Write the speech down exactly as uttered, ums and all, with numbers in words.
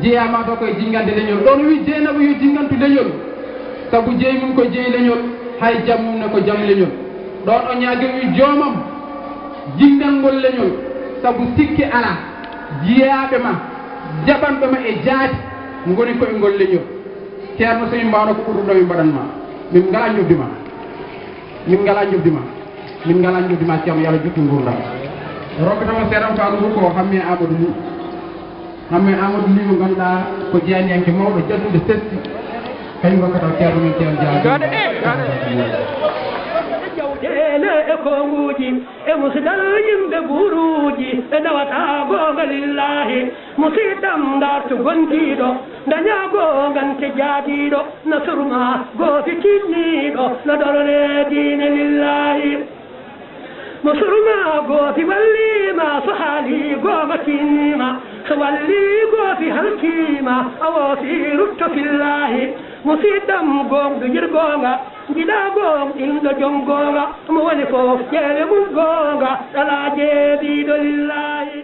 Jeyaama to koye jinngande leñol. Ɗoon o wii Jeynabu yo jinngantu leñol, sabu jeyi mum ko jeyi leñol, hay jam mum ne ko jam leñol. Ɗoon o ñaagi o wii joomam, jinngangol leñol, sabu sikke alaa, jiyaaɓe ma, jaɓanɓe ma e jaati, ngoni koye ngol leñol. Ceerno, so min mbaawno ko ɓurɗo ɗo min mbaɗan ma. Min ngalaa njoɓdi ma. Min ngalaa njoɓdi ma. Min ngalaa njoɓdi ma, Ceerno, yo Allah juttu nguurndam. Rokkata mo seeɗan faalu ngu ko Hamme Amadou Ly. Hamme Amadou Ly mo ngannduɗaa ko jeyaniyanke mawɗo, jadduɗo, sesti. Kañum rokkata o Ceerno men, Ceerno Diallo. Jawɗeele e konguuji e musgal yimɓe buuruuji, ɓe ndawata goonga lillaahi. Musiɗɗam, ndartu gondiiɗo, ndaña goongante jaadiiɗo. Nasru ma goofi tinniiɗo, no ɗorre diine lillaahi. Mo surma goofi walliima, so haali goonga tinniima. So walli goofi halkiima, a woosi rutto fillaahi. Musiɗɗam, goongɗo yir goonga, jiɗa goongɗinɗo jom goonga. Mo woni fof ƴeewe mum goonga, ɗala jeebiiɗo lillaahi.